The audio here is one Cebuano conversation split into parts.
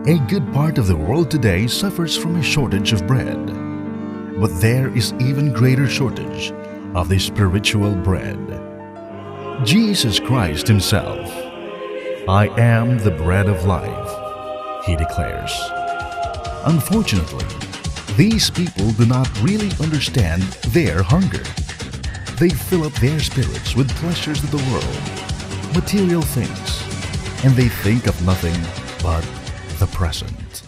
A good part of the world today suffers from a shortage of bread. But there is even greater shortage of the spiritual bread. Jesus Christ Himself, "I am the bread of life," He declares. Unfortunately, these people do not really understand their hunger. They fill up their spirits with pleasures of the world, material things, and they think of nothing but the present.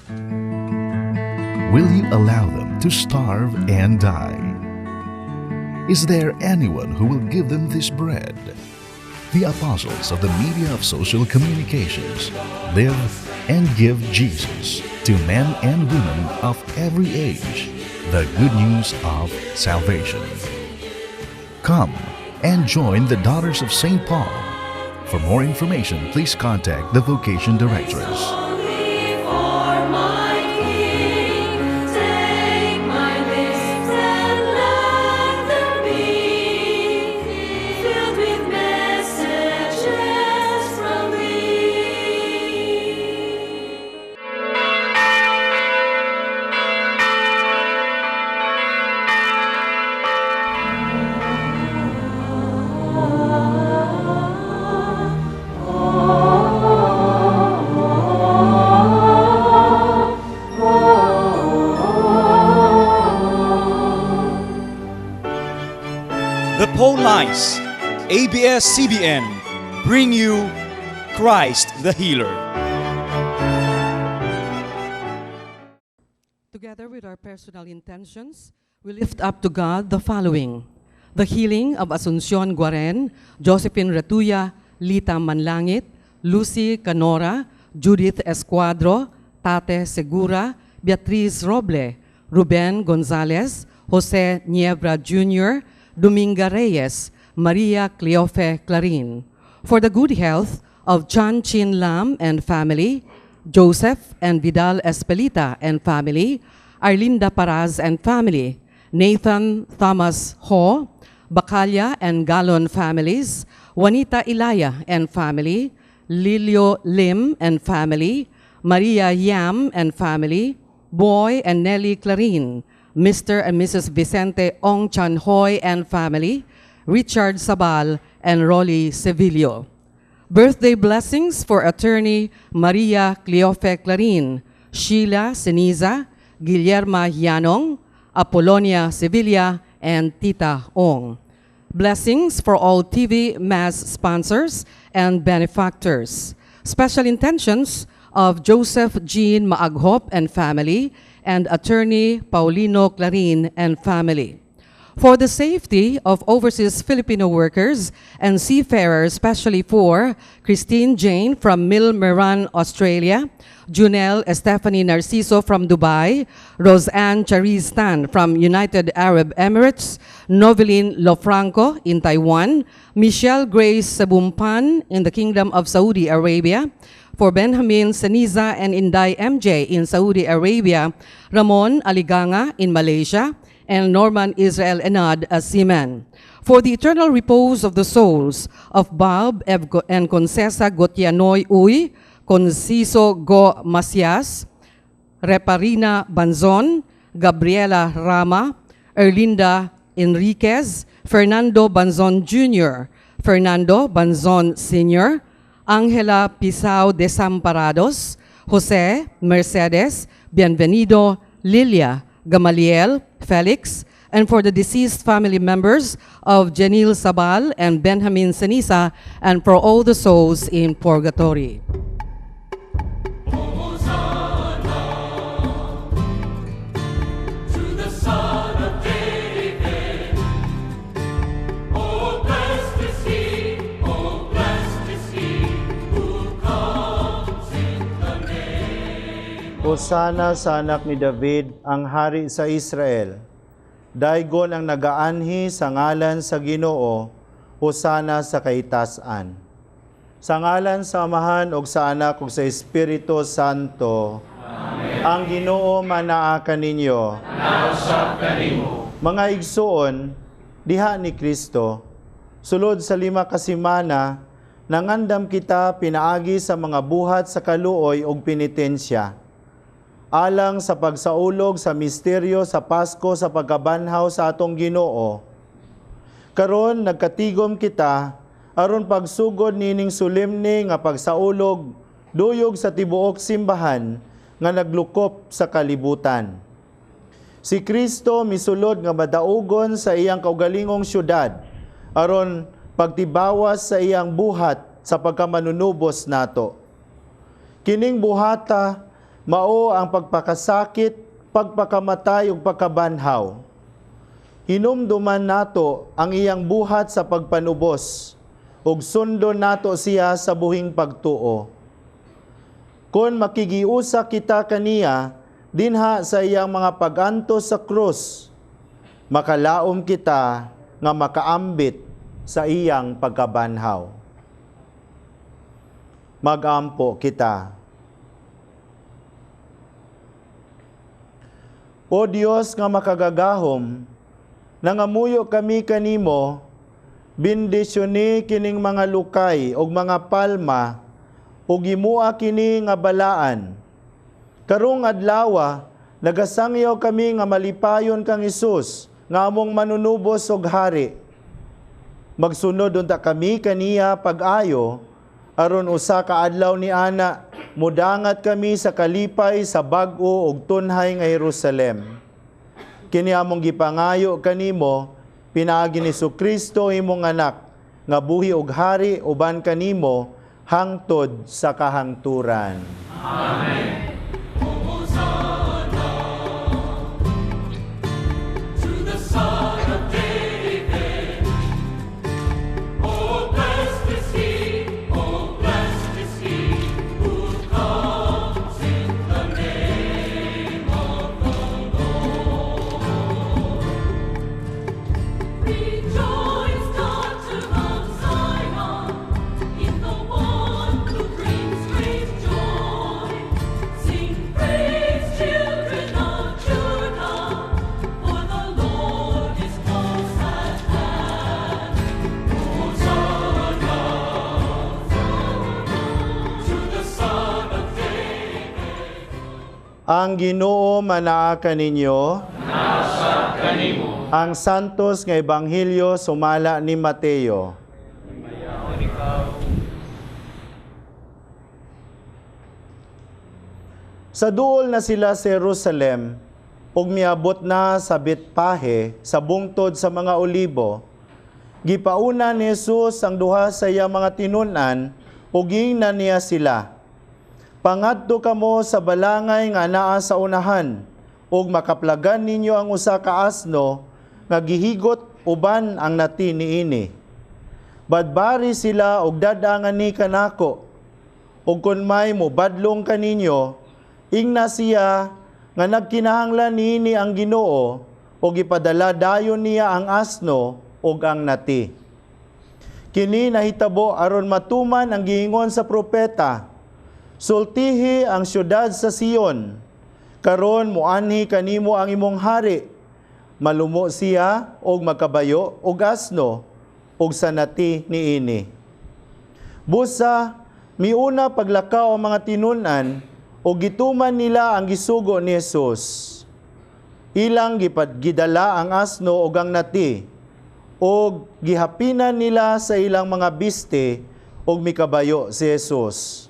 Will you allow them to starve and die? Is there anyone who will give them this bread? The apostles of the media of social communications live and give Jesus to men and women of every age the good news of salvation. Come and join the Daughters of St. Paul. For more information, please contact the Vocation Directress. Only for my King, take my lips and let them be filled with messages from thee. The Paulines, ABS-CBN, bring you Christ the Healer. Together with our personal intentions, we lift up to God the following: the healing of Asuncion Guaren, Josephine Retuya, Lita Manlangit, Lucy Canora, Judith Escuadro, Tate Segura, Beatriz Roble, Ruben Gonzalez, Jose Niebra Jr., Dominga Reyes, Maria Cleofe Clarin. For the good health of Chan Chin Lam and family, Joseph and Vidal Espelita and family, Arlinda Paraz and family, Nathan Thomas Ho, Bacalla and Galon families, Juanita Ilaya and family, Lilio Lim and family, Maria Yam and family, Boy and Nelly Clarin, Mr. and Mrs. Vicente Ong Chan Hoy and family, Richard Sabal and Rolly Sevillo. Birthday blessings for Attorney Maria Cleofe Clarin, Sheila Ceniza, Guillerma Yanong, Apollonia Sevilla, and Tita Ong. Blessings for all TV Mass sponsors and benefactors. Special intentions of Joseph Jean Maaghop and family and Attorney Paulino Clarin and family. For the safety of overseas Filipino workers and seafarers, especially for Christine Jane from Milmerran, Australia, Junel Stephanie Narciso from Dubai, Roseanne Chariz Tan from United Arab Emirates, Noveline Lofranco in Taiwan, Michelle Grace Sabumpan in the Kingdom of Saudi Arabia, for Benjamin Ceniza and Inday MJ in Saudi Arabia, Ramon Aliganga in Malaysia, and Norman Israel Enad as seaman. For the eternal repose of the souls of Bob and Concesa Gotianoy Uy, Conciso Go Macias, Reparina Banzon, Gabriela Rama, Erlinda Enriquez, Fernando Banzon Jr., Fernando Banzon Sr., Angela Pisao Desamparados, Jose Mercedes, Bienvenido, Lilia, Gamaliel, Felix, and for the deceased family members of Janil Sabal and Benjamin Ceniza, and for all the souls in purgatory. To the Son of David. Oh, blessed is he, oh, blessed is he who comes in the name. Hosana sa anak ni David, ang hari sa Israel. Daygon ang nagaanhi sa ngalan sa Ginoo, Hosana sa kaitasan. Sa ngalan sa Amahan ug sa Anak ug sa Espiritu Santo. Amen. Ang Ginoo manaa kaninyo. Mga igsuon, diha ni Kristo, sulod sa 5 ka semana, nangandam kita pinaagi sa mga buhat sa kaluoy ug penitensya. Alang sa pagsaulog sa misteryo sa Pasko sa pagkabanhaw sa atong Ginoo, karon nagkatigom kita aron pagsugod nining solemne nga pagsaulog duyog sa tibuok simbahan nga naglukop sa kalibutan. Si Kristo misulod nga madaugon sa iyang kaugalingong syudad aron pagtibawas sa iyang buhat sa pagkamanunubos nato. Kining buhata mao ang pagpakasakit, pagpakamatay ug pagkabanhaw. Hinumduman nato ang iyang buhat sa pagpanubos ug sundon nato siya sa buhing pagtuo. Kon makigiusa kita kaniya dinha sa iyang mga pag-antos sa krus, makalaom kita nga makaambit sa iyang pagkabanhaw. Magampo kita. O Dios nga makagagahom, nangamuyo kami kanimo, bendisyoni kining mga lukay ug mga palma ug himua kini nga balaan. Karong adlawa, nagasangyaw kami nga malipayon kang Hesus nga among manunubos ug hari. Magsunod unta kami kaniya pag-ayo aron usa ka adlaw ni ana mudangat kami sa kalipay sa bag-o ug tunhay nga Jerusalem. Kini among gipangayo kanimo pinaagi ni Kristo imong anak nga buhi ug hari uban kanimo hangtod sa kahangturan. Amen. Hosanna to the Son of David. Oh, blessed is he, oh, blessed is he who comes in the name of the Lord. Rejoice, daughter of Zion, in the one who brings great joy. Sing praise, children of Judah, for the Lord is close at hand. Hosanna to the Son of David. Ang Ginoo manaa kaninyo. Ang Santos nga Ebanghelyo sumala ni Mateo. Sa duol na sila sa Jerusalem, ug miabot na sa Betpahe sa bungtod sa mga olibo, gipauna ni Jesus ang duha sa iyang mga tinun-an ug giingnan niya sila. Pangadto kamo sa balangay nga naa sa unahan, ug makaplagan ninyo ang usa ka asno nga gihigot uban ang nati niini. Badbari sila og dadangan ni kanako, ug kun may mobadlong kaninyo, ingna siya nga nagkinahanglan niini ang Ginoo, ug ipadala dayon niya ang asno ug ang nati. Kini nahitabo aron matuman ang giingon sa propeta, sultihi ang syudad sa Sion, karon moanhi kanimo ang imong hari, malumo siya og magkabayo og asno og sanati niini. Busa miuna paglakaw ang mga tinun-an og gituman nila ang gisugo ni Jesus. Ilang gidala ang asno og ang nati og gihapinan nila sa ilang mga biste og mikabayo si Jesus.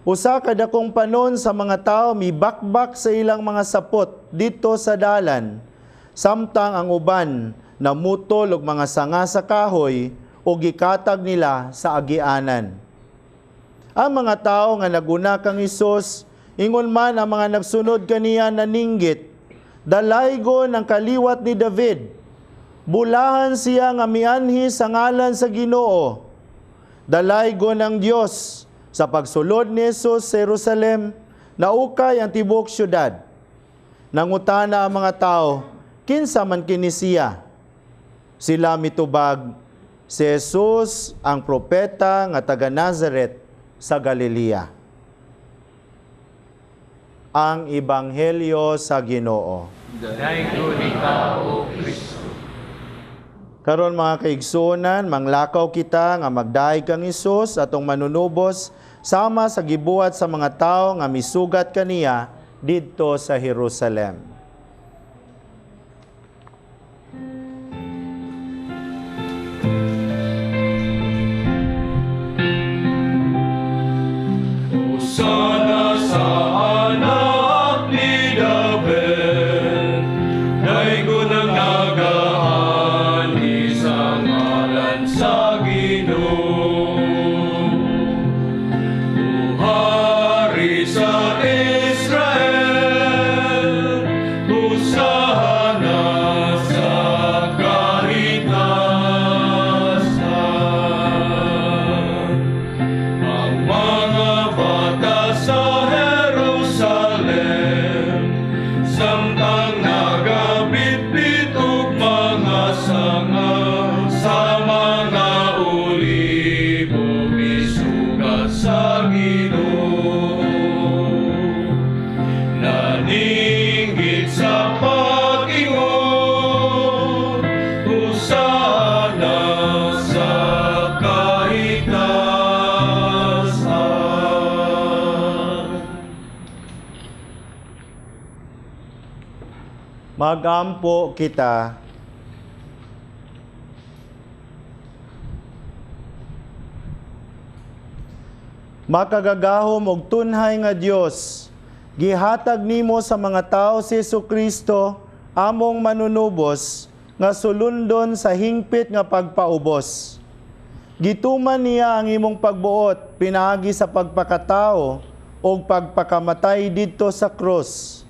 Usa ka dakong panon sa mga tawo mibakbak sa ilang mga sapot didto sa dalan, samtang ang uban namutol og mga sanga sa kahoy o gikatag nila sa agianan. Ang mga tawo nga naguna kang Hesus, ingon man ang mga nagsunod kaniya naninggit, dalaygon ang kaliwat ni David, bulahan siya nga mianhi sa ngalan sa Ginoo. Dalaygon ang Dios sa pagsulod ni Hesus sa Jerusalem, naukay ang tibuok syudad. Nangutana ang mga tao, kinsa man kini siya? Sila mitubag, si Jesus ang propeta nga taga Nazaret sa Galilea. Ang Ebanghelyo sa Ginoo. Dalaygon ikaw, O Kristo. Karon mga kaigsuonan, manglakaw kita nga magdayeg kang Hesus atong manunubos sama sa gibuhat sa mga tawo nga misugat kaniya didto sa Jerusalem. Hosana sa anak ni David, daygon ang nagaanhi sa ngalan sa Ginoo. Hari sa Israel, Hosana sa kahitasan. Ang mga bata sa Jerusalem, samtang nagabitbit og mga sanga sa mga olibo, misugat sa Ginoo. Naninggit sa pag-ingon, Hosana sa kahitasan. Magampo kita. Makagagahom og tunhay nga Dios, gihatag nimo sa mga tao si Hesukristo, among manunubos, nga sulundon sa hingpit nga pagpaubos. Gituman niya ang imong pagbuot pinaagi sa pagpakatao ug pagpakamatay didto sa krus.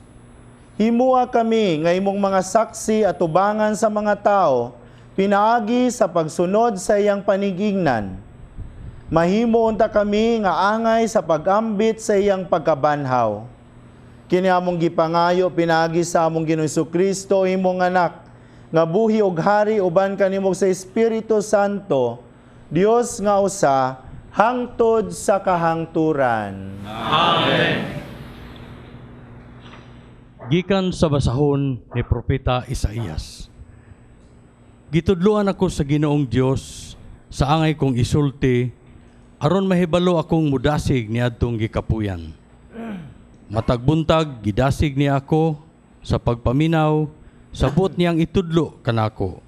Himua kami nga imong mga saksi at tubangan sa mga tao pinaagi sa pagsunod sa iyang panigingnan. Mahimo unta kami nga angay sa pag-ambit sa iyang pagkabanhaw. Kini among gipangayo pinaagi sa among Ginoong Kristo, imong anak, nga buhi og hari uban kanimo sa Espiritu Santo, Dios nga usa, hangtod sa kahangturan. Amen. Gikan sa basahon ni Propeta Isaías. Gitudloan ako sa Ginoong Dios sa angay kong isulti aron mahibalo akong mudasig niadtong gikapuyan. Matag buntag gidasig niya ako sa pagpaminaw sa buot niyang itudlo kanako.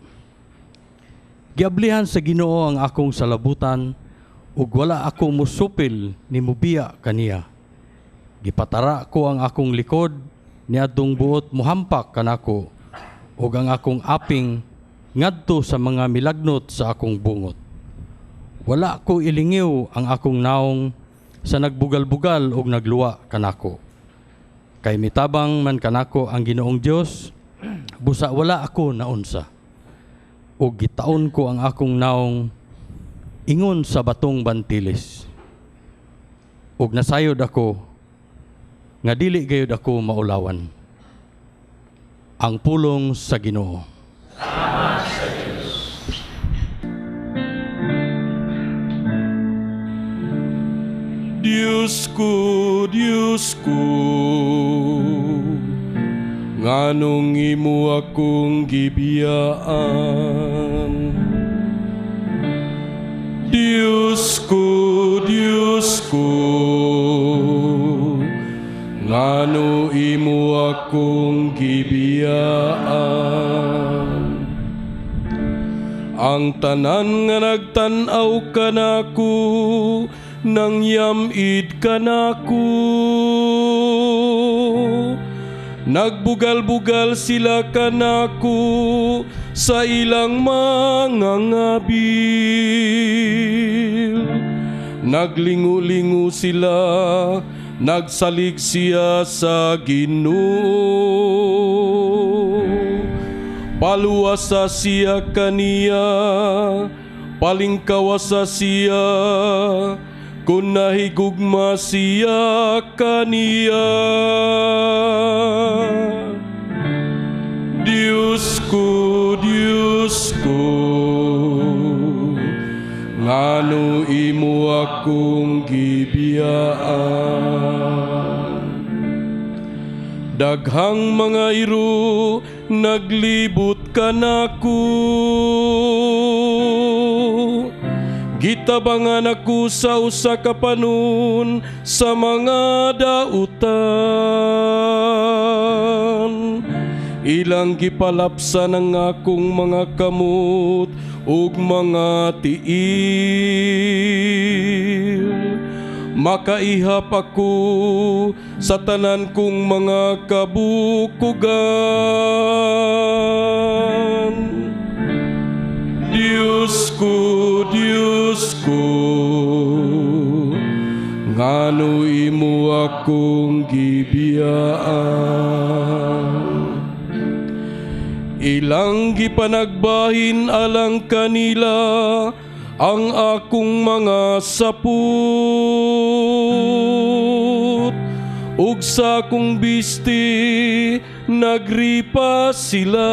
Giablihan sa Ginoo ang akong salabutan ug wala ako musupil ni mubiya kaniya. Gipatara ko ang akong likod niadtong buot muhampak kanako ug ang akong aping ngadto sa mga milagnot sa akong bungot. Wala ko ilingiw ang akong naong sa nagbugal-bugal ug nagluwa kanako. Kay mitabang man kanako ang Ginoong Dios, busa wala ako naunsa. Ug gitaon ko ang akong naong ingon sa batong bantilis. Ug nasayod ako nga dili gayud ako maulawan. Ang pulong sa Ginoo. Diyos ko, Diyos ko, nganong imo akong gibiyaan? Diyos ko, Diyos ko, ngano imo akong gibiyaan? Ang tanan nga nagtan-aw kanako, nang yamid kanako. Nagbugal-bugal sila kanako sa ilang mga ngabil. Naglingu-lingu sila, nagsalig siya sa Ginoo. Paluwasa siya kaniya, palingkawasa siya, kung nahigugma siya kaniya. Diyos ko, Diyos ko, ngano imo akong gibiyaan? Daghang mga iro naglibot kanako, Gitabangan ako sa usa ka panon sa mga dautan. Ilang gipalapsan ang akong mga kamot ug mga tiil. Makaihap ako sa tanan kong mga kabukugan. Diyos ko, Diyos ko, ngano imo akong gibiyaan? Ilang gipanagbahin alang kanila ang akong mga saput, ug sa akong bisti nagripa sila.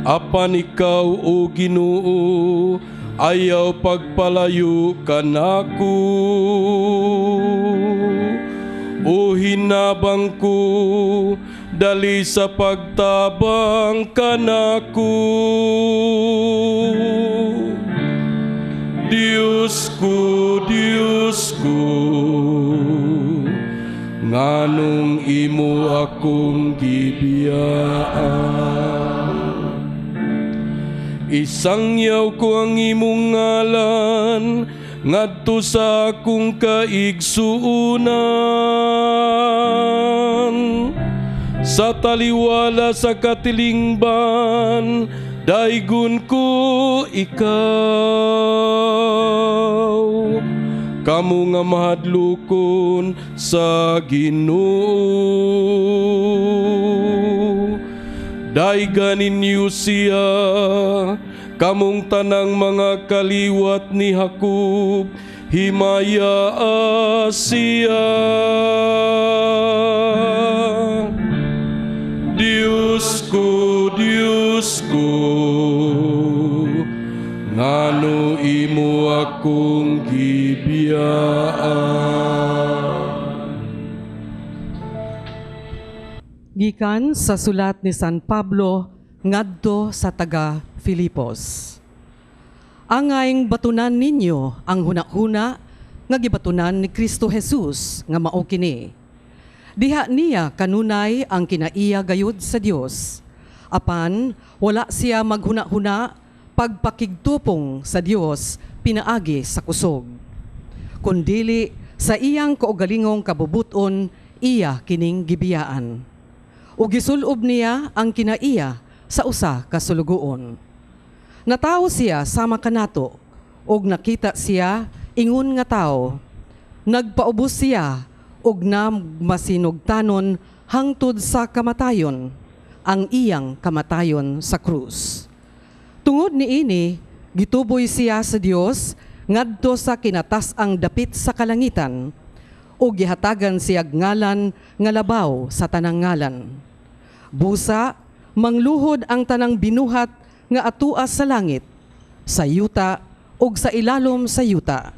Apan ikaw, o Ginoo, ayaw pagpalayo kanako. O hinabang ko, dali sa pagtabang kanako. Diyos ko, Diyos ko, nganong imo akong gibiyaan? Isangyaw ko ang imong ngalan ngadto sa akong kaigsuonan. Sa taliwala sa katilingban, daygon ko ikaw. Kamo nga mahadlokon sa Ginoo, daygan ninyo siya, kamong tanang mga kaliwat ni Jacob, himaya siya. Diyos ko, Diyos ko, ngano imo akong gibiyaan? Gikan sa sulat ni San Pablo ngadto sa taga Filipos. Angayng batunan ninyo ang hunahuna nga gibatunan ni Kristo Jesus nga mao kini. Diha niya kanunay ang kinaiya gayud sa Dios. Apan wala siya maghuna-huna pagpakigtupong sa Dios pinaagi sa kusog. Kundili sa iyang kaugalingong kabubuton iya kining gibiyaan. Ug gisulob niya ang kinaiya sa usa ka sulugoon. Natawo siya sama kanato ug nakita siya ingon nga tawo. Nagpaubos siya ug nagmasinugtanon hangtod sa kamatayon, ang iyang kamatayon sa krus. Tungod niini, gituboy siya sa Dios ngadto sa kinatas-ang dapit sa kalangitan ug gihatagan siyag ngalan nga labaw sa tanang ngalan. Busa, mangluhod ang tanang binuhat nga atua sa langit, sa yuta ug sa ilalom sa yuta,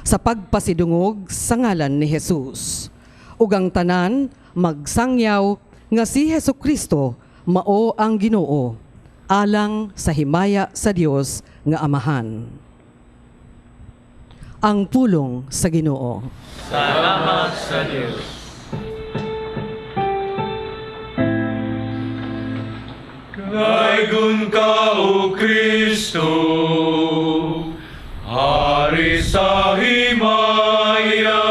sa pagpasidungog sa ngalan ni Jesus. Ug ang tanan magsangyaw nga si Hesukristo mao ang Ginoo, alang sa himaya sa Dios nga Amahan. Ang pulong sa Ginoo. Salamat sa Dios. Daygon ka, O Kristo, Hari sa himaya.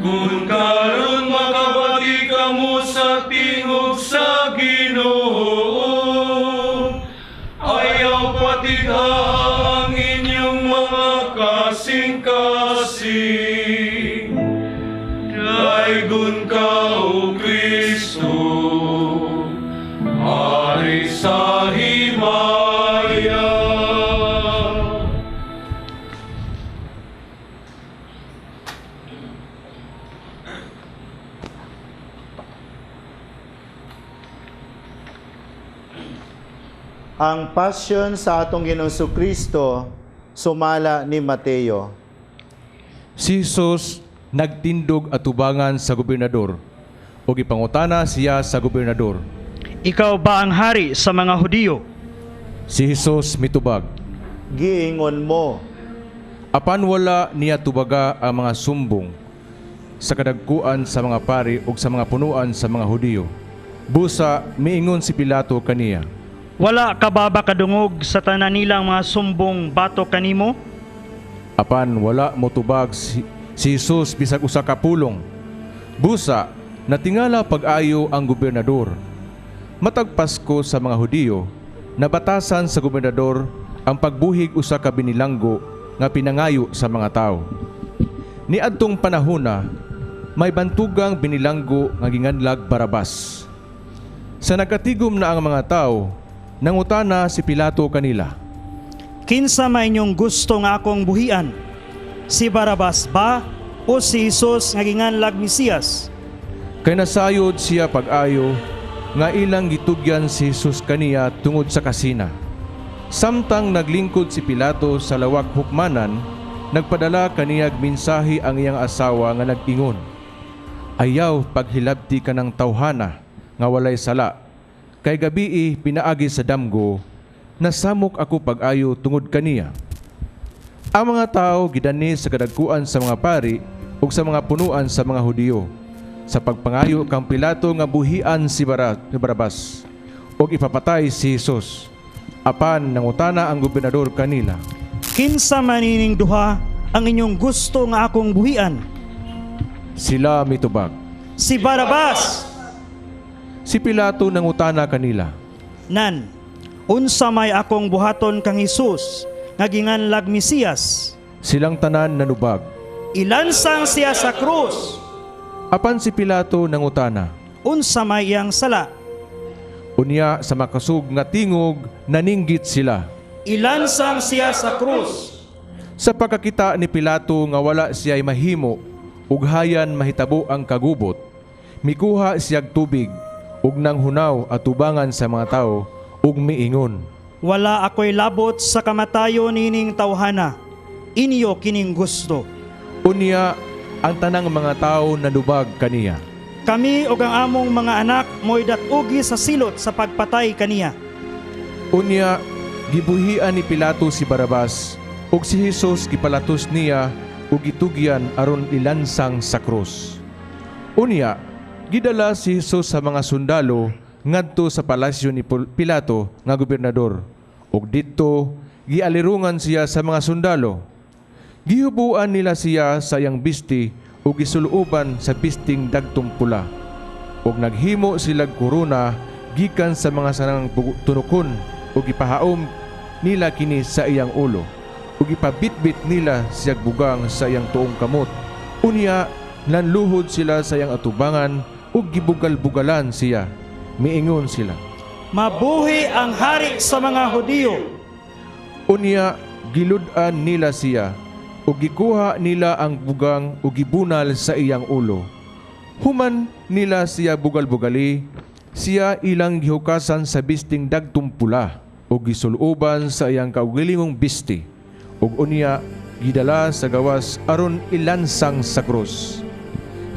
Kung karon makabati kamo sa tingog sa Ginoo, ayaw patigha ang inyong mga kasing-kasing. Daygon ka, O Kristo, Hari sa himaya. Ang pasyon sa atong Ginoong Kristo sumala ni Mateo. Si Jesus nagtindog atubangan sa gobernador ug gipangutana siya sa gobernador. Ikaw ba ang hari sa mga Hudiyo? Si Jesus mitubag, Giingon mo. Apan wala niya tubaga ang mga sumbong sa kadagkuan sa mga pari ug sa mga punuan sa mga Hudiyo. Busa miingon si Pilato kaniya, Wala ka ba kadungog sa tanan nilang mga sumbong batok kanimo? Apan wala motubag si Jesus bisag usa ka pulong. Busa natingala pag-ayo ang gobernador. Matag Pasko sa mga Hudiyo, nabatasan sa gobernador ang pagbuhig usa ka binilanggo nga pinangayo sa mga tawo. Niadtong panahona, may bantugang binilanggo nga ginganlag Barabas. Sa nagkatigom na ang mga tawo, nangutana si Pilato kanila. Kinsa may inyong gusto nga akong buhian? Si Barabas ba o si Jesus nga ginganlag Mesiyas? Kay nasayod siya pag-ayo nga ilang gitugyan si Jesus kaniya tungod sa kasina. Samtang naglingkod si Pilato sa lawag hukmanan, nagpadala kaniyag mensahe ang iyang asawa nga nag-ingon, "Ayaw paghilabti kanang tawhana nga walay sala. Kay gabii pinaagi sa damgo, nasamok ako pag-ayo tungod kaniya." Ang mga tao gidani sa kadagkuan sa mga pari ug sa mga punuan sa mga Hudiyo sa pagpangayo kang Pilato nga buhian si Barabas ug ipapatay si Jesus. Apan nangutana ang gobernador kanila, Kinsa man ining duha ang inyong gusto nga akong buhian? Sila mitubag, Si Barabas! Si Pilato nangutana kanila, Nan, unsa may akong buhaton kang Hesus nga ginganlag Mesiyas? Silang tanan nanubag, Ilansang siya sa krus. Apan si Pilato nangutana, Unsa may iyang sala? Unya sa makasug nga tingog naninggit sila. Ilansang siya sa krus. Sa pagkakita ni Pilato nga wala siya'y mahimo ug hayan mahitabo ang kagubot, mikuha siyag tubig ug nanghunaw atubangan sa mga tawo ug miingon, Wala ako'y labot sa kamatayon nining tawhana. Inyo kining gusto. Unya ang tanang mga tawo nanubag kaniya. Kami ug ang among mga anak mo'y dat-ugi sa silot sa pagpatay kaniya. Unya gibuhian ni Pilato si Barabas ug si Hesus gipalatos niya ug gitugyan aron ilansang sa krus. Unya gidala si Hesus sa mga sundalo ngadto sa palasyo ni Pilato nga gobernador ug didto gialirungan siya sa mga sundalo. Gihubuan nila siya sa iyang bisti ug gisuluoban sa bisting dagtong pula. Ug naghimo silag korona gikan sa mga sanang tunukon ug gipahaom nila kini sa iyang ulo ug gipabitbit nila siyag bugang sa iyang tuong kamot. Unya nanluhod sila sa iyang atubangan ug gibugal-bugalan siya. Miingon sila, Mabuhi ang hari sa mga Hudiyo. Unya gilud-an nila siya ug gikuha nila ang bugang ug gibunal sa iyang ulo. Human nila siya bugal-bugali, siya ilang gihukasan sa bisting dagtong pula ug gisuluoban sa iyang kaugalingong bisti ug unya gidala sa gawas aron ilansang sa krus.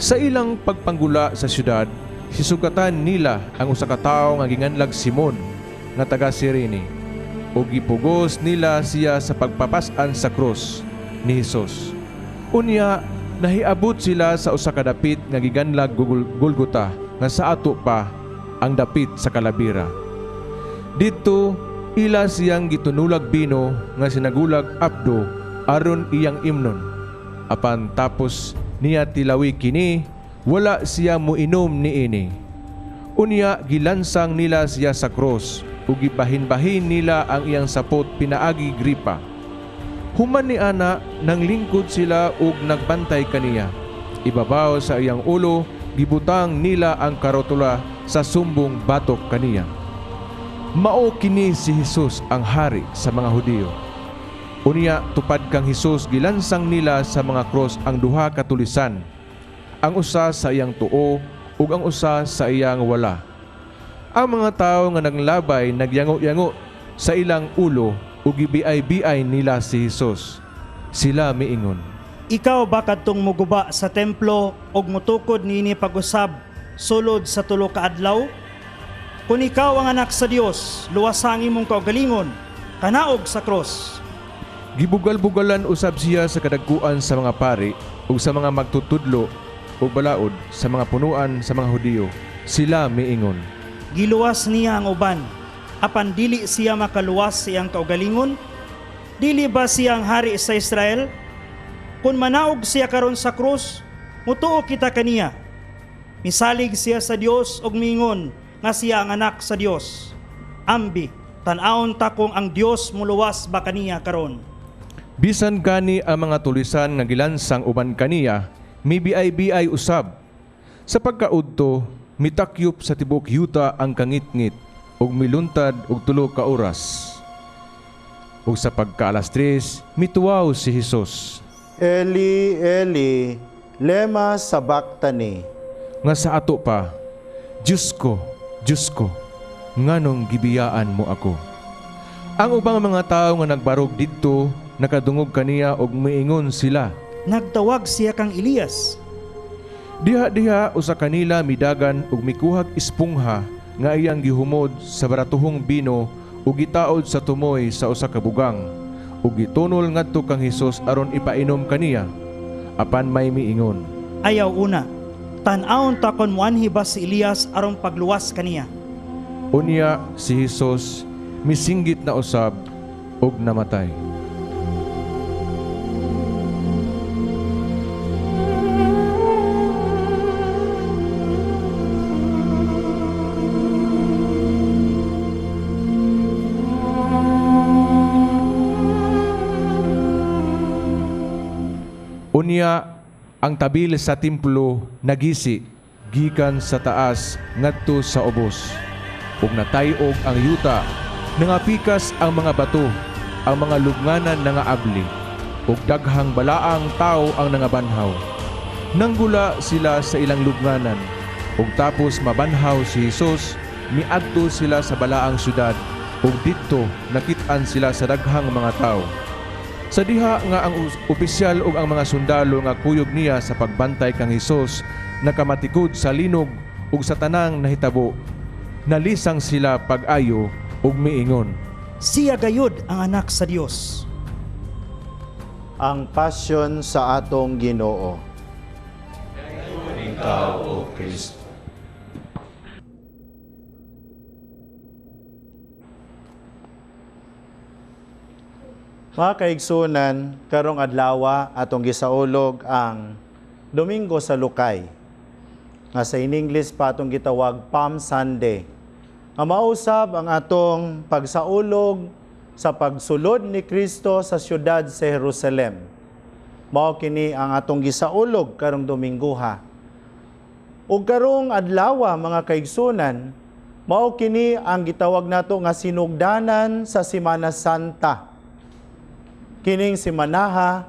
Sa ilang pagpanggula sa syudad, hisugatan nila ang usa ka tawo nga ginganlag Simon nga taga Cirene ug gipugos nila siya sa pagpapas-an sa krus ni Hesus. Unya nahiabot sila sa usa ka dapit nga giganlag Golgota nga sa ato pa ang dapit sa kalabira. Didto ila siyang gitunulag bino nga sinagulag apdo aron iyang imnon. Apan tapos niya tilawi kini, wala siya moinom niini. Unya gilansang nila siya sa krus ug gibahin-bahin nila ang iyang sapot pinaagi gripa. Human ni ana nanglingkod sila ug nagbantay kaniya. Ibabaw sa iyang ulo gibutang nila ang karotula sa sumbong batok kaniya. Mao kini si Hesus ang hari sa mga Hudiyo. Unya tupad kang Hesus gilansang nila sa mga krus ang duha ka tulisan, ang usa sa iyang tuo ug ang usa sa iyang wala. Ang mga tawo nga naglabay nagyango-yango sa ilang ulo ug gibiay-biay nila si Hesus. Sila miingon, Ikaw ba kadtong muguba sa templo ug mutukod niini pag-usab sulod sa 3 ka adlaw? Kung ikaw ang anak sa Dios, luwasa ang imong kaugalingon. Panaog sa krus. Gibugal-bugalan usab siya sa kadagkuan sa mga pari ug sa mga magtutudlo ug balaod sa mga punuan sa mga Hudiyo. Sila miingon, Giluwas niya ang uban, apan dili siya makaluwas sa iyang kaugalingon. Dili ba siya ang hari sa Israel? Kung manaog siya karon sa krus, mutuo kita kaniya. Misalig siya sa Dios ug miingon nga siya ang anak sa Dios. Ambi, tan-awon ta kung ang Dios muluwas ba kaniya karon. Bisan gani ang mga tulisan nga gilansang uban kaniya, mibiay-biay usab. Sa pagkaudto, mitakyop sa tibuok yuta ang kangitngit ug miluntad og 3 ka oras. Ug sa pagka-alas 3, mituwaw si Hesus. Eli, Eli, lema sabachthani. Nga sa ato pa, Diyos ko, Diyos ko, nganong gibiyaan mo ako? Ang ubang mga tawo nga nagbarog didto, nakadungog kaniya og miingon sila. Nagtawag siya kang Elias. Diha-diha usa kanila midagan og mikuhag espongha nga iyang gihumod sa baratuhong bino ug gitaod sa tumoy sa usa ka bugang ug gitunol ngadto kang Hesus aron ipainom kaniya. Apan may miingon, Ayaw una, tan-awon ta kon muanhi ba si Elias aron pagluwas kaniya. Unya si Hesus misinggit na usab ug namatay. Unya ang tabil sa templo nagisi gikan sa taas ngadto sa ubos. Ug natay-og ang yuta, nangapikas ang mga bato, ang mga lubnganan nangaabli, ug daghang balaang tawo ang nangabanhaw. Nanggula sila sa ilang lubnganan, ug tapos mabanhaw si Hesus, miadto sila sa balaang syudad, ug didto nakit-an sila sa daghang mga tawo. Sa diha nga ang opisyal ug ang mga sundalo nga kuyog niya sa pagbantay kang Hesus nakamatikod sa linog ug sa tanang nahitabo, nalisang sila pag-ayo ug miingon, Siya gayud ang anak sa Dios. Ang pasyon sa atong Ginoo. Ikaw, O Kristo. Mga kaigsunan, karong adlawa atong gisaulog ang Domingo sa Lukay. Nga sa in English pa atong gitawag Palm Sunday. Nga mausab ang atong pagsaulog sa pagsulod ni Kristo sa siyudad sa Jerusalem. Mao kini ang atong gisaulog karong Dominguha. Ug karong adlawa mga kaigsunan, mao kini ang gitawag nato nga sinugdanan sa Semana Santa. Kining semanaha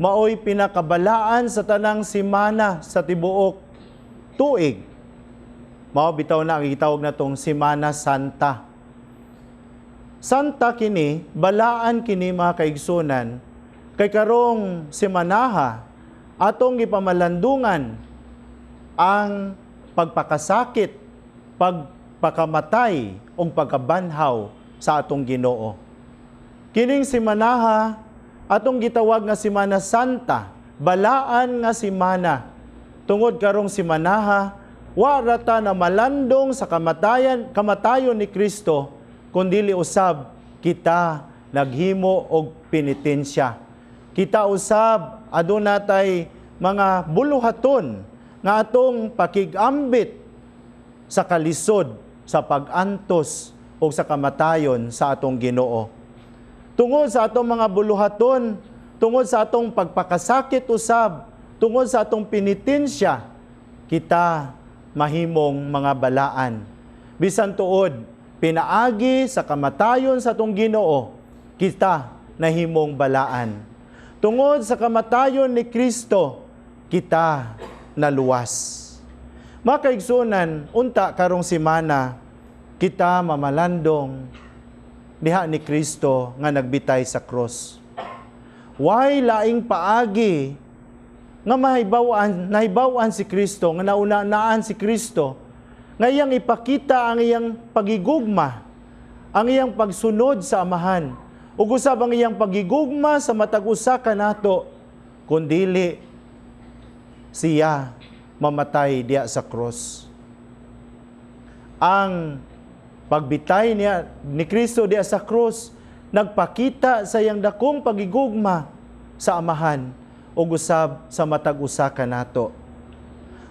maoy pinakabalaan sa tanang semana sa tibuok tuig. Mao bitaw na ang gitawag natong Semana Santa. Santa kini, balaan kini mga kaigsunan, kay karong semanaha atong gipamalandungan ang pagpakasakit, pagpakamatay ug pagkabanhaw sa atong Ginoo. Kining semanaha atong gitawag nga Semana Santa, balaan nga semana. Tungod karong semanaha, wa ra ta na malandong sa kamatayon ni Kristo, kundili usab kita naghimo og penitensya. Kita usab aduna tay mga buluhaton nga atong pakigambit sa kalisod, sa pag-antos o sa kamatayon sa atong Ginoo. Tungod sa atong mga buluhaton, tungod sa atong pagpakasakit usab, tungod sa atong penitensya, kita mahimong mga balaan. Bisan tuod, pinaagi sa kamatayon sa atong Ginoo, kita nahimong balaan. Tungod sa kamatayon ni Kristo, kita naluwas. Mga kaigsunan, unta karong semana, kita mamalandong diha ni Kristo nga nagbitay sa krus. Way laing paagi nga nahibaw-an si Kristo, nga nauna-naan si Kristo, nga iyang ipakita ang iyang pagigugma, ang iyang pagsunod sa Amahan, Ug usab ang iyang pagigugma sa matag usa kanato kun dili siya mamatay diya sa krus. Ang pagbitay niya ni Kristo diya sa krus nagpakita sa iyang dakong pagigugma sa Amahan ug usab sa matag usa kanato.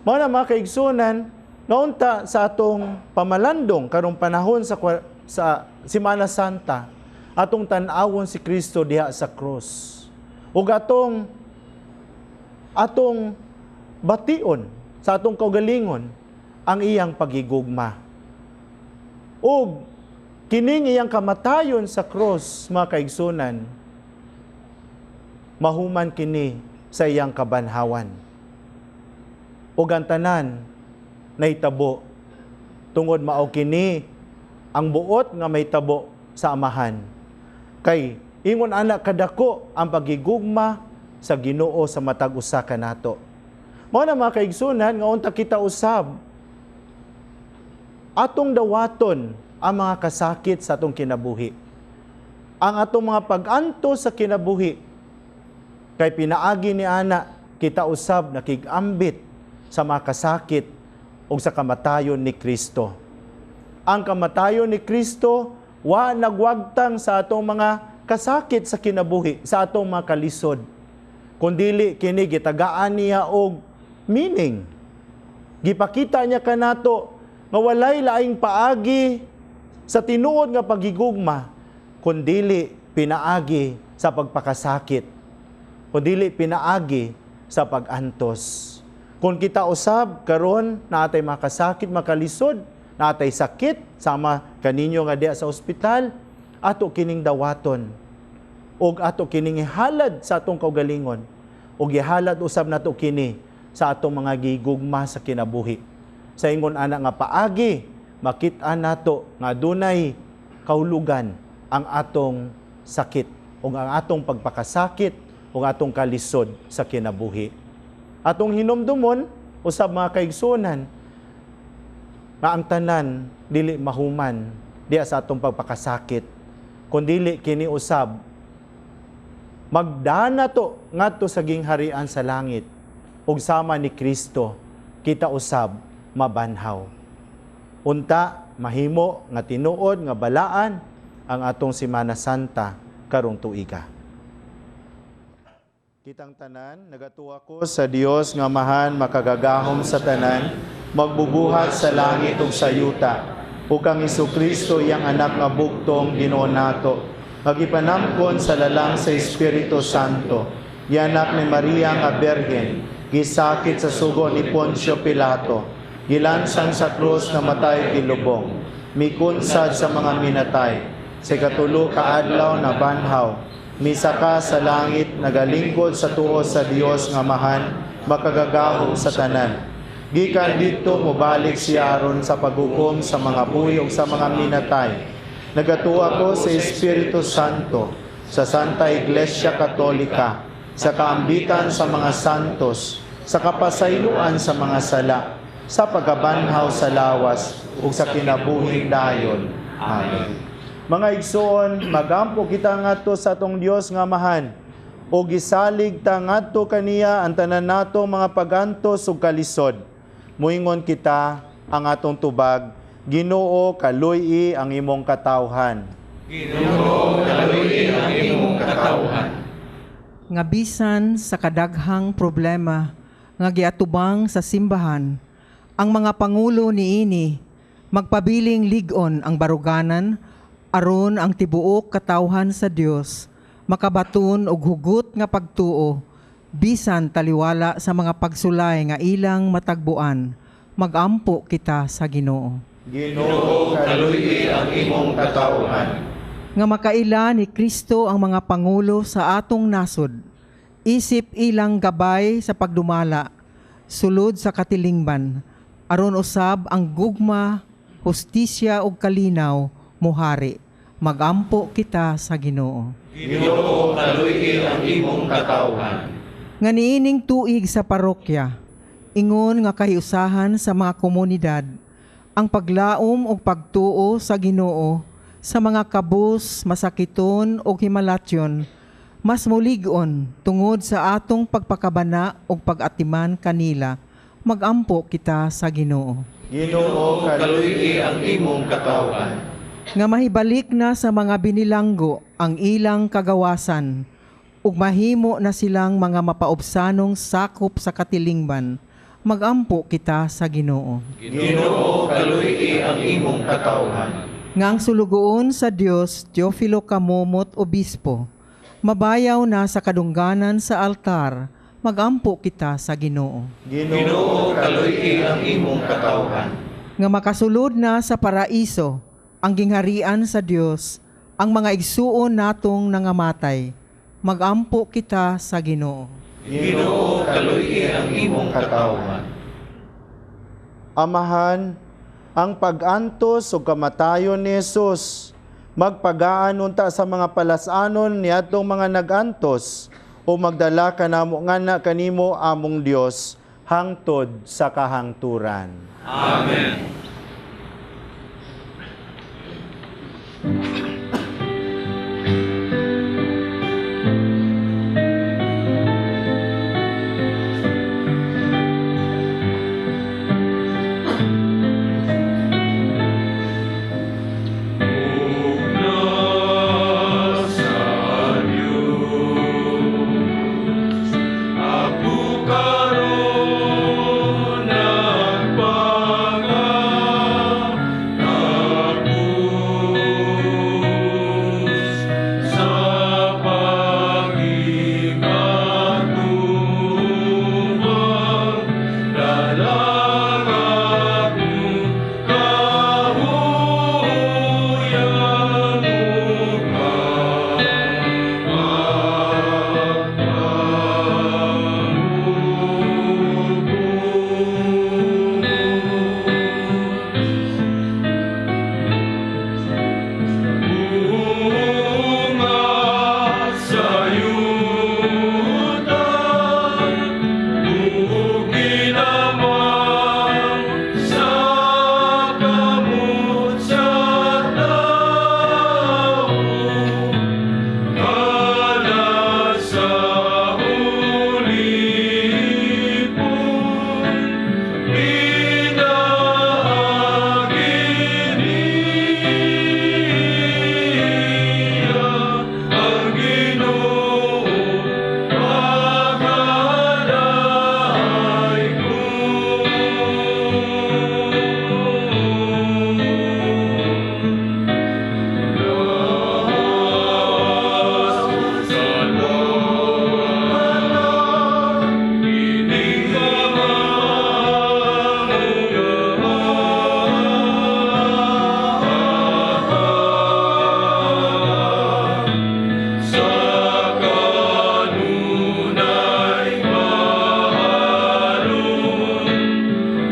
Mao na, mga kaigsunan, nga unta sa atong pamalandong karong panahon sa Semana Santa, atong tan-awon si Kristo diha sa krus. Ug atong bation sa atong kaugalingon ang iyang pagigugma. Ug kining iyang kamatayon sa krus, mga kaigsunan, mahuman kini sa iyang kabanhawan. Ug ang tanan nahitabo tungod mao kini ang buot nga mahitabo sa Amahan. Kay ingon ana kadako ang pagigugma sa Ginoo sa matag usa kanato. Mao na, mga kaigsunan, nga unta kita usab atong dawaton ang mga kasakit sa atong kinabuhi. Ang atong mga pag-antos sa kinabuhi, kay pinaagi ni ana kita usab nakig-ambit sa mga kasakit o sa kamatayon ni Kristo. Ang kamatayon ni Kristo wa nagwagtang sa atong mga kasakit sa kinabuhi, sa atong mga kalisod. Kundili kini gitagaan niya og meaning. Gipakita niya kanato nga walay laing paagi sa tinuod nga pagigugma kundili pinaagi sa pagpakasakit, kundili pinaagi sa pag-antos. Kung kita usab karon naatay makasakit, makalisod, naatay sakit sama kaninyo nga diya sa ospital, ato kining dawaton ug ato kining ihalad sa atong kaugalingon ug ihalad usab nato kini sa atong mga gigugma sa kinabuhi. Sa ingon ana nga paagi, makit-an nato nga dunay kahulugan ang atong sakit ug ang atong pagpakasakit ug atong kalisod sa kinabuhi. Atong hinumdumon usab, mga kaigsunan, nga ang tanan dili mahuman diya sa atong pagpakasakit, kundili kini usab magdana to ngadto sa gingharian sa langit ug sama ni Kristo kita usab mabanhaw. Unta mahimo nga tinuod nga balaan ang atong Semana Santa karong tuiga. Kitang tanan, nagatuo ko sa Dios nga Amahan makagagahom sa tanan, magbubuhat sa langit ug sa yuta, ug kang Kristo, iyang anak nga bugtong, Ginoo nato, nga gipanamkon sa lalang sa Espiritu Santo, gianak ni Maria nga Birhen, gisakit sa sugo ni Poncio Pilato, gilansang sa krus, namatay, gilubong, mikunsad sa mga minatay, sa ikatulo ka adlaw nabanhaw, misaka sa langit, nagalingkod sa tuo sa Dios nga Amahan makagagahom sa tanan. Gikan didto mobalik siya aron sa paghukom sa mga buhi ug sa mga minatay. Nagatuo ako sa Espiritu Santo, sa Santa Iglesia Katolika, sa kaambitan sa mga santos, sa kapasayloan sa mga sala, sa pagkabanhaw sa lawas ug sa kinabuhing dayon. Amen. Mga igsoon, magampo kita ngadto sa atong Dios nga Amahan ug gisalig ta ngadto kaniya ang tanan natong mga pagantos ug kalisod. Muingon kita ang atong tubag, Ginoo, kaluy-i ang imong katawhan. Ginoo, kaluy-i ang imong katawhan. Nga bisan sa kadaghang problema nga giatubang sa simbahan, ang mga pangulo niini magpabiling lig-on ang baruganan aron ang tibuok katawhan sa Dios makabaton og hugot nga pagtuo bisan taliwala sa mga pagsulay nga ilang matagbuan. Magampo kita sa Ginoo. Ginoo, kaluy-i ang imong katawhan. Nga makaila ni Kristo ang mga pangulo sa atong nasod isip ilang gabay sa pagdumala sulod sa katilingban, aron usab ang gugma, hustisya ug kalinaw mohari. Magampo kita sa Ginoo. Ginoo, kaluy-i ang imong katawhan. Nga niining tuig sa parokya, ingon nga kahiusahan sa mga komunidad, ang paglaom ug pagtuo sa Ginoo sa mga kabus, masakiton ug himalatyon, mas mulig-on tungod sa atong pagpakabana ug pag-atiman kanila. Magampo kita sa Ginoo. Ginoo, kaluy-i ang imong katawhan. Nga mahibalik na sa mga binilanggo ang ilang kagawasan ug mahimo na silang mga mapaubsanong sakop sa katilingban. Magampo kita sa Ginoo. Ginoo, kaluy-i ang imong katawhan. Nga ang sulugoon sa Dios, Teofilo Camomot Obispo, mabayaw na sa kadungganan sa altar. Magampo kita sa Ginoo. Ginoo, kaluy-i ang imong katawhan. Nga makasulod na sa paraiso ang gingharian sa Dios, ang mga igsuon natong nangamatay. Magampo kita sa Ginoo. Ginoo, kaluy-i ang imong katawhan. Amahan, ang pag-antos ug kamatayon ni Jesus magpagaan unta sa mga palas-anon niadtong mga nag-antos o magdala kanamo ngana kanimo among Dios hangtod sa kahangturan. Amen. Ako karon nagpangatapos sa pagikatubang dalang akong kahuyan ug Bunga sa yuta, ug kinamang sa kamot sa tawo, kalat sa ulipon, pinaagi niya ang Ginoo pagkaday ko. Lawas sa loob ining mga sa kanunay mahalon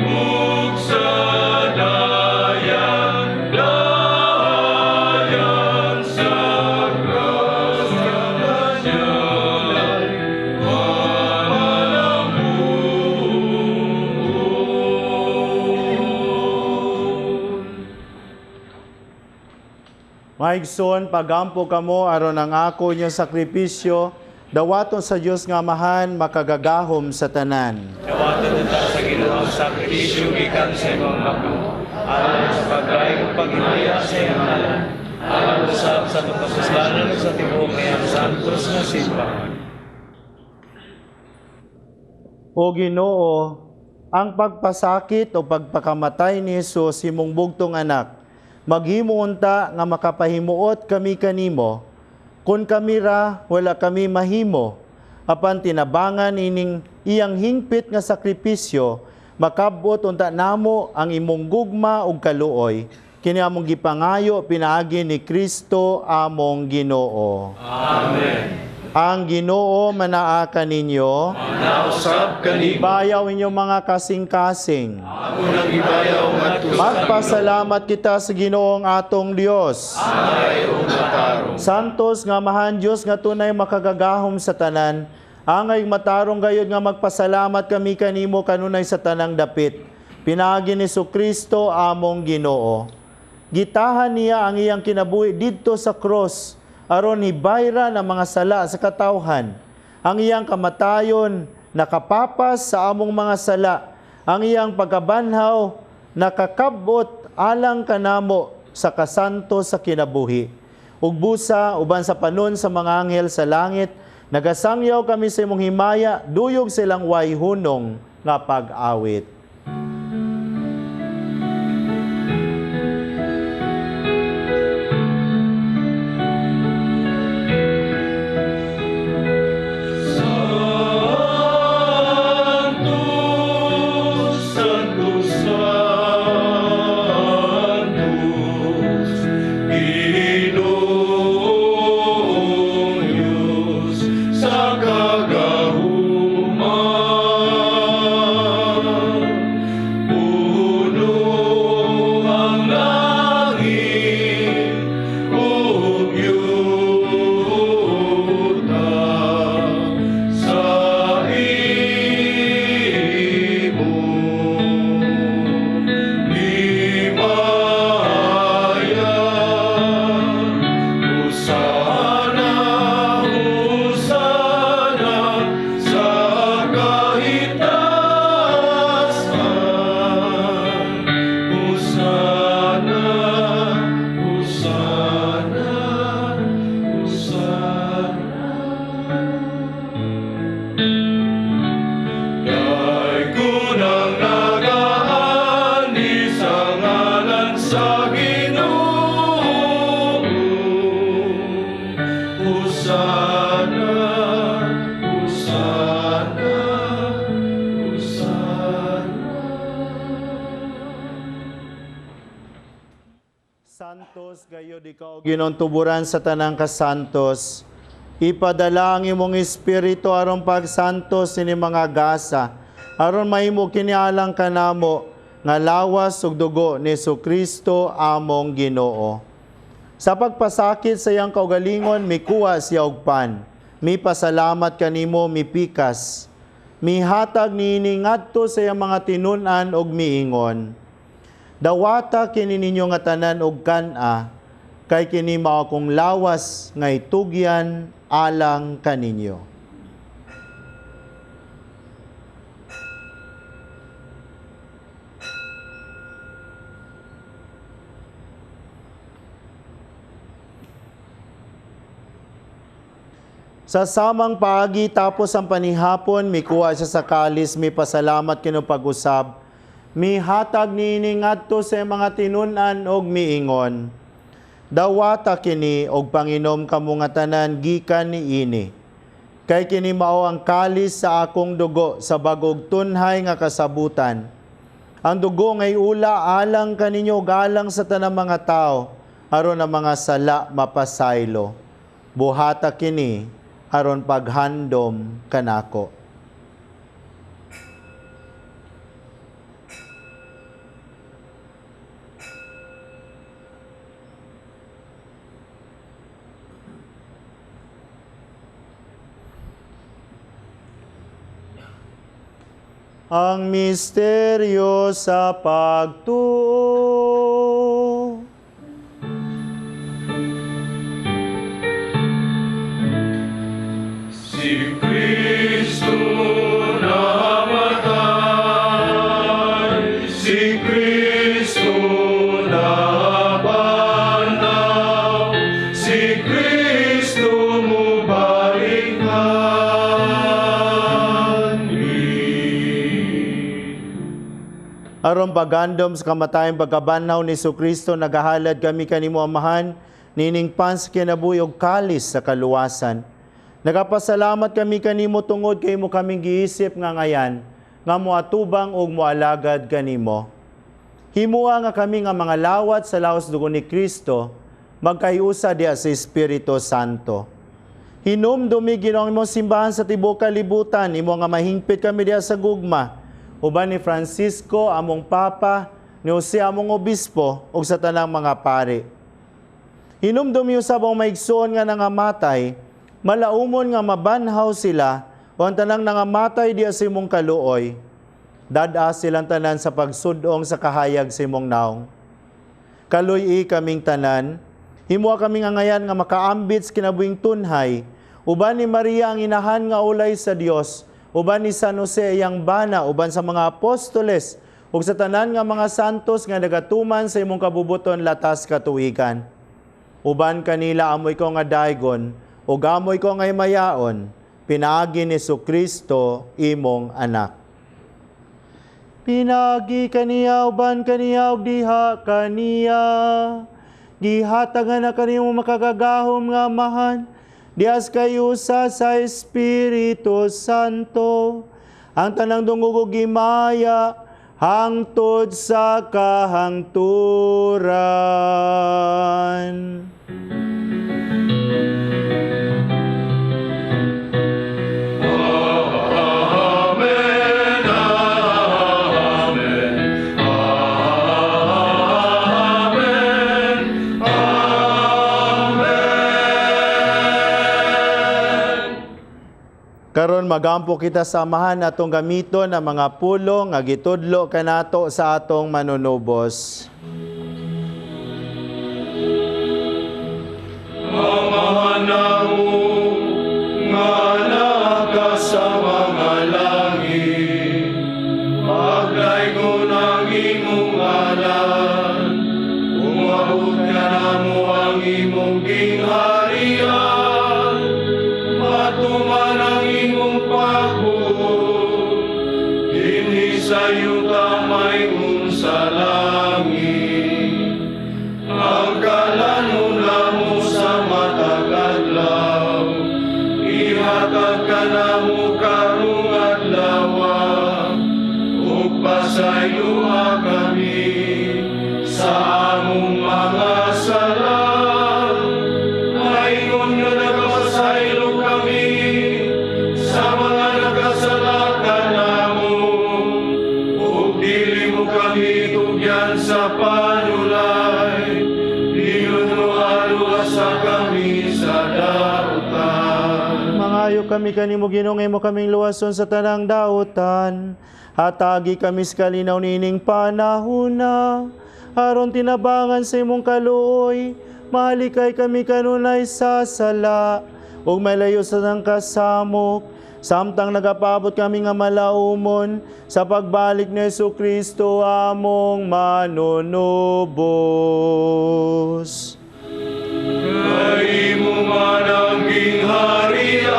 ug sa dayan dayan sa grasya mamalamuon. Mga igsoon, pagampo kamo aron ang ako inyong sakripisyo, dawaton sa Dios nga Amahan makagagahom sa tanan. Dawaton unta sa Ginoo ang sakripisyo gikan sa imong mga kamot, alang sa pagdayeg ug paghimaya sa iyang ngalan, alang usab sa atong kapuslanan ug sa tibuok niyang santos nga simbahan. O Ginoo, ang pagpasakit o pagpakamatay ni Jesus imong bugtong anak, maghimo unta nga makapahimuot kami kanimo, kun kami ra wala kami mahimo, apan tinabangan ining iyang hingpit nga sakripisyo, makabot unta namo ang imong gugma ug kaluoy. Kini among gipangayo pinaagi ni Kristo among Ginoo. Amen. Ang Ginoo manaa kaninyo. Nausab kanimo. Ibayaw inyong mga kasing-kasing. Ako nang gibayaw ngadto sa Magpasalamat kita sa Ginoong atong Dios. Angay ug matarong. Santos nga Amahan Dios nga tunay makagagahom sa tanan, angay matarong gayud nga magpasalamat kami kanimo kanunay sa tanang dapit. Pinaagi ni Kristo among Ginoo. Gitahan niya ang iyang kinabuhi didto sa cross aron hibayran ang mga sala sa katawhan. Ang iyang kamatayon nakapapas sa among mga sala. Ang iyang pagkabanhaw nakakabot alang kanamo sa kasanto sa kinabuhi. Ug busa uban sa panon sa mga anghel sa langit, nagasangyaw kami sa imong himaya, duyog silang way hunong nga pag-awit. Sanctus, Sanctus, Sanctus, Ginoong Diyos sa kagahuman. Puno ang langit ug yuta sa imong himaya. Hosana, Hosana sa kahitaas-an. Hosana, Hosana, Hosana. Daygon ang nagaanhi sa ngalan sa Ginoo. Hosana, Hosana, Hosana. Santos gayod ikaw, Ginoong tuburan sa tanang kasantos. Ipadala ang imong espiritu aron pagsantos ini mga gasa, aron mahimo kini alang kanamo nga lawas ug dugo ni Kristo among Ginoo. Sa pagpasakit sa iyang kaugalingon, mikuha siya og pan. Mipasalamat kanimo, mipikas. Mihatag niini ngadto sa iyang mga tinun-an og miingon: "Dawata kini ninyo nga tanan og kan-a, kay kini mao akong lawas nga itugyan alang kaninyo." Sa samang paagi, tapos ang panihapon, mikuha siya sa kalis, mipasalamat kinu pag-usab, mihatag niini ngadto sa mga tinun-an og miingon: "Dawata kini og panginom kamo nga tanan gikan niini. Kay kini mao ang kalis sa akong dugo sa bag-ong tunhay nga kasabutan. Ang dugo ngay ula alang kaninyo ug alang sa tanang mga tao, aron ang mga sala mapasaylo. Buhata kini aron paghandom kanako." Ang misteryo sa pagtuo. Si Kristo namatay, si Kristo nabanhaw, si Kristo mubalik anhi. Aron pagandom sa kamatayon pagkabanhaw ni Kristo, nagahalad kami kanimo, Amahan, nining pan sa kinabuhi ug kalis sa kaluwasan. Nagapasalamat kami kanimo tungod kay imo kaming giisip nga ngayan nga moatubang ug moalagad kanimo. Himua nga kami nga mga lawat sa lawas dugo ni Kristo magkayusa diha sa Espiritu Santo. Hinumdumi, Ginoo, ang imong simbahan sa tibuok kalibutan, imo nga mahingpit kami diha sa gugma, uban ni Francisco among Papa, ni Jose among Obispo ug sa tanang mga pari. Hinumdumi usab ang maigsoon nga nangamatay, malaumon nga mabanhaw sila o ang tanang nangamatay diha sa imong kaluoy. Dad-a silang tanan sa pagsudong sa kahayag sa imong naong. Kaluy-i kaming tanan, himua kaming angayan nga makaambit sa kinabuhing tunhay, uban ni Maria ang inahan nga ulay sa Dios, uban ni San Jose iyang bana, uban sa mga apostoles, ug sa tanan nga mga santos nga nagatuman sa imong kabubuton latas katuigan. Uban kanila amoy ko nga daygon, ug amoy ko nga himayaon, pinaagi ni Kristo imong anak. Pinaagi kaniya, uban kaniya, ug diha kaniya, gihatagan na kanimo makagagahom nga Amahan, dias kayo sa Espiritu Santo, ang tanang dungog ug himaya, hangtod sa kahangturan. Amen, Amen, Amen, Amen. Karon magampo kita sa Amahan atong gamiton ang mga pulong nga gitudlo kanato sa atong manunubos. Amahan namo nga naa ka sa mga langit, pagdaygon ang imong ngalan, umabot kanamo ang imong gingharian, matuman ang imong pagbuot, dinhi sa yuta maingon sa langit. Ang kalanon namo sa matag adlaw, ihatag kanamo karong adlaw, ug pasayloa kami sa among mga sala, maingon nga nagapasaylo kami sa mga nakasala kanamo, ug dili mo kami tugyan sa panulay, luwasa kami sa dautan. Mangayo kami kanimo Ginoo, imo kaming luwason sa tanang dautan. Hatagi kami sa kalinaw niining panahona, aron tinabangan sa imong kaluoy, mahalikay kami kanunay sa sala, ug malayo sa tanang kasamok, samtang nagapaabot kami nga malaumon sa pagbalik ni Jesu Kristo among manunubos. Kay imo man ang gingharian,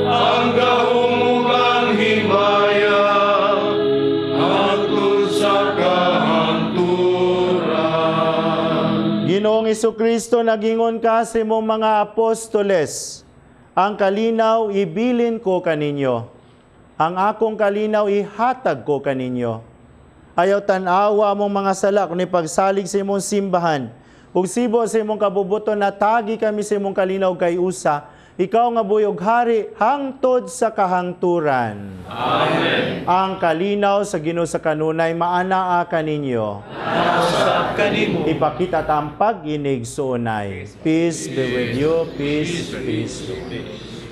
ang gahom ug ang himaya, hangtod sa kahangturan. Ginoong Kristo, nagingon ka sa imong mga apostoles, ang kalinaw ibilin ko kaninyo, ang akong kalinaw ihatag ko kaninyo. Ayaw tan-awa among mga sala, kundi pagsalig sa imong simbahan, ug sibo sa imong kabubuton na tagi kami sa imong kalinaw kay usa, ikaw nga buhi ug hari hangtod sa kahangturan. Amen. Ang kalinaw sa Ginoo sa kanunay maanaa kaninyo. Mausab kanimo. Ipakita ta ang pag-inigsuonay. Peace be with you. Peace, peace, peace.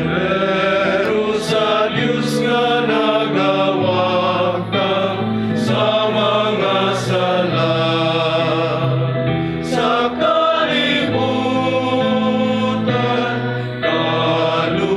Kordero sa Dios nga nagawagtang sa mga sala sa kalibutan, kaluy-i.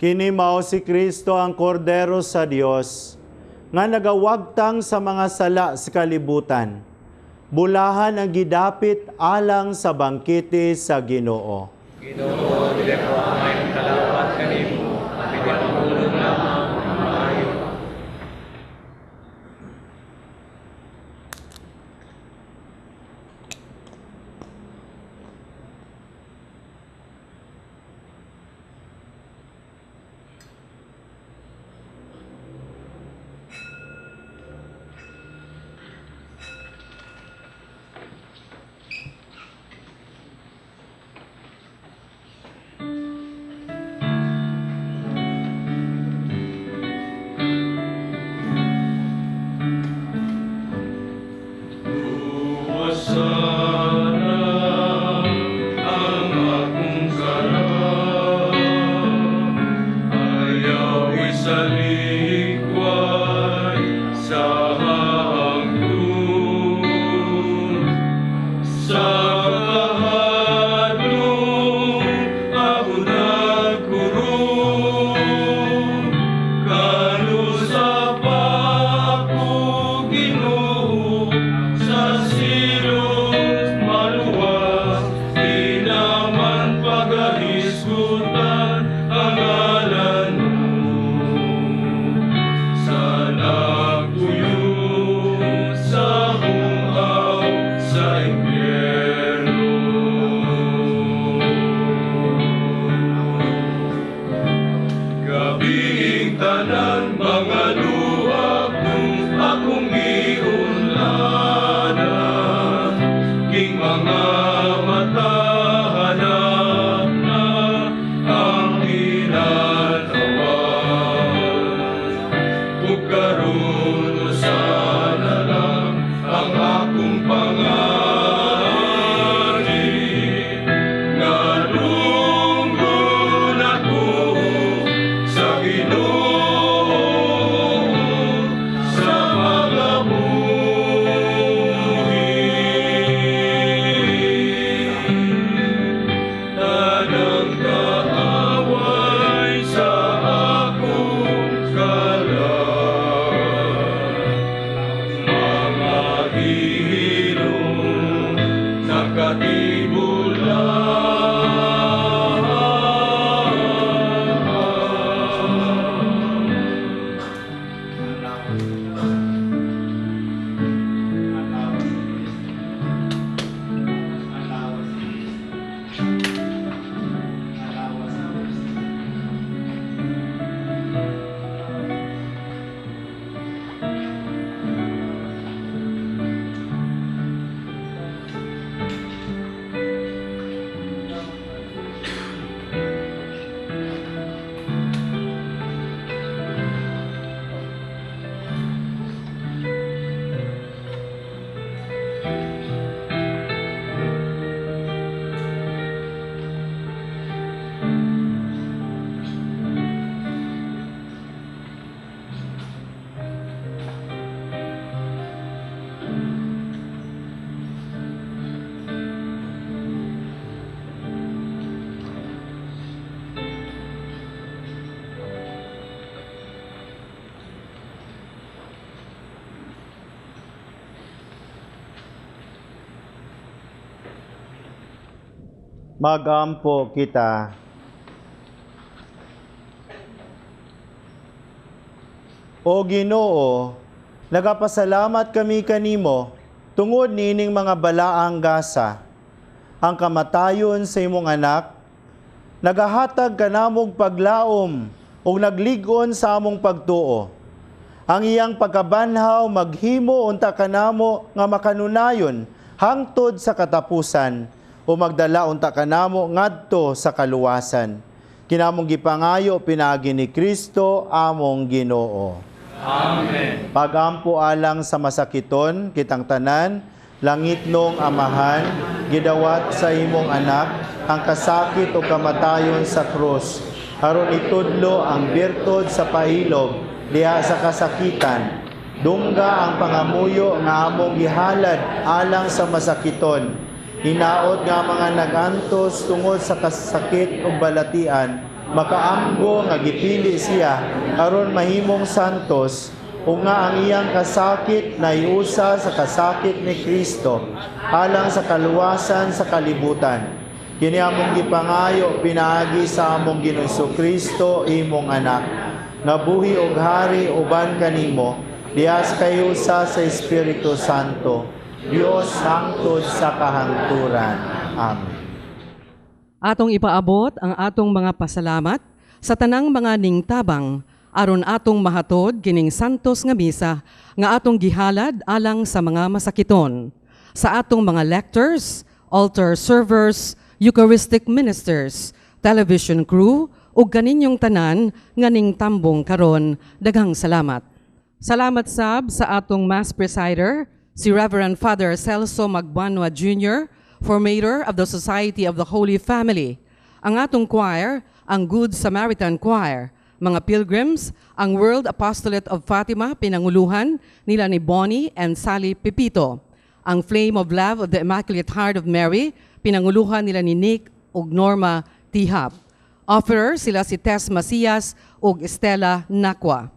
Kini mao si Kristo ang Kordero sa Dios nga nagawagtang sa mga sala sa kalibutan. Bulahan ang gidapit alang sa bangkete sa Ginoo. Ginoo, dili ko angay kalawat kanimo, apil pangulong lamang ang maayo. Luwasana ang akong kalam, ayaw isalikway sa hangtod. Sa kahadlok ako nagkurog, kanusa pa ako, Ginoo, sa silot maluwas, di naman pagahisgutan ang ngalan mo. Sa nagtuyo sa bungaw sa impyerno. Gabiing tanan mga luha kung akong giunlanan, king mga mata hanap na ang tinanawan. Ug karon usa na lang ang akong pangari, nga dunggon ako sa Ginoo sa mga buhi. Tanang kaaway sa akong kalag, mga gihilom nakatibulan. Magampo kita. O Ginoo, nagapasalamat kami kanimo tungod niining mga balaang gasa. Ang kamatayon sa imong anak, nagahatag kanamog paglaom ug naglig-on sa among pagtuo. Ang iyang pagkabanhaw maghimo unta kanamo nga makanunayon hangtod sa katapusan o magdala unta kanamo ngadto sa kaluwasan. Kinamong gipangayo pinaagi ni Kristo among Ginoo. Amen. Pagampo alang sa masakiton kitang tanan, langitnong Amahan, gidawat sa imong anak ang kasakit o kamatayon sa krus, aron itudlo ang birtud sa pailob diha sa kasakitan. Dungga ang pangamuyo nga among gihalad alang sa masakiton. Hinaot nga mga nagantos tungod sa kasakit ug balatian, Makaamgo nga gipili siya aron mahimong santos ug nga ang iyang kasakit naiusa sa kasakit ni Kristo alang sa kaluwasan sa kalibutan. Kini among gipangayo pinaagi sa among Ginoong Kristo, imong anak, nga buhi og hari uban kanimo diha sa kahiusa sa Espiritu Santo, Dios hangtod sa kahangturan. Amen. Atong ipaabot ang atong mga pasalamat sa tanang mga ningtabang aron atong mahatod kining santos nga misa nga atong gihalad alang sa mga masakiton. Sa atong mga lectors, altar servers, Eucharistic ministers, television crew ug kaninyong tanan nga ningtambong karon, daghang salamat. Salamat sab sa atong Mass presider, si Reverend Father Celso Magbanua Jr., formator of the Society of the Holy Family. Ang atong choir, ang Good Samaritan Choir. Mga pilgrims, ang World Apostolate of Fatima, pinanguluhan nila ni Bonnie and Sally Pepito. Ang Flame of Love of the Immaculate Heart of Mary, pinanguluhan nila ni Nick ug Norma Tihap. Offerer sila si Tess Macias ug Estela Nakwa.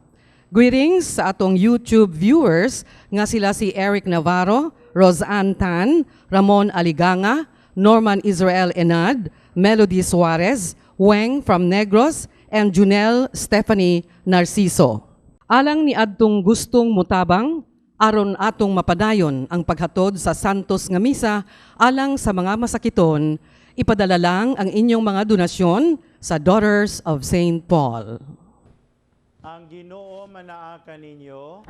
Greetings sa atong YouTube viewers nga sila si Eric Navarro, Roseanne Tan, Ramon Aliganga, Norman Israel Enad, Melody Suarez, Weng from Negros, and Junel Stephanie Narciso. Alang ni adtong gustong mutabang, aron atong mapadayon ang paghatod sa Santos nga Misa alang sa mga masakiton, ipadala lang ang inyong mga donasyon sa Daughters of St. Paul. Ang Ginoo manaa kaninyo.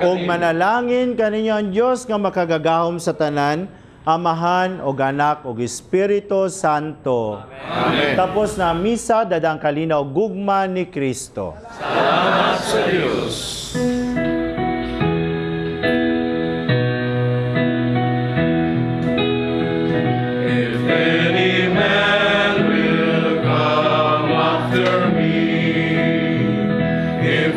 Ug manalangin kaninyo ang Dios nga makagagahom sa tanan, Amahan ug Anak ug Espiritu Santo. Amen. Tapos na ang misa, dadang kalinaw gugma ni Kristo. Salamat sa Diyos. If any man will come after me, if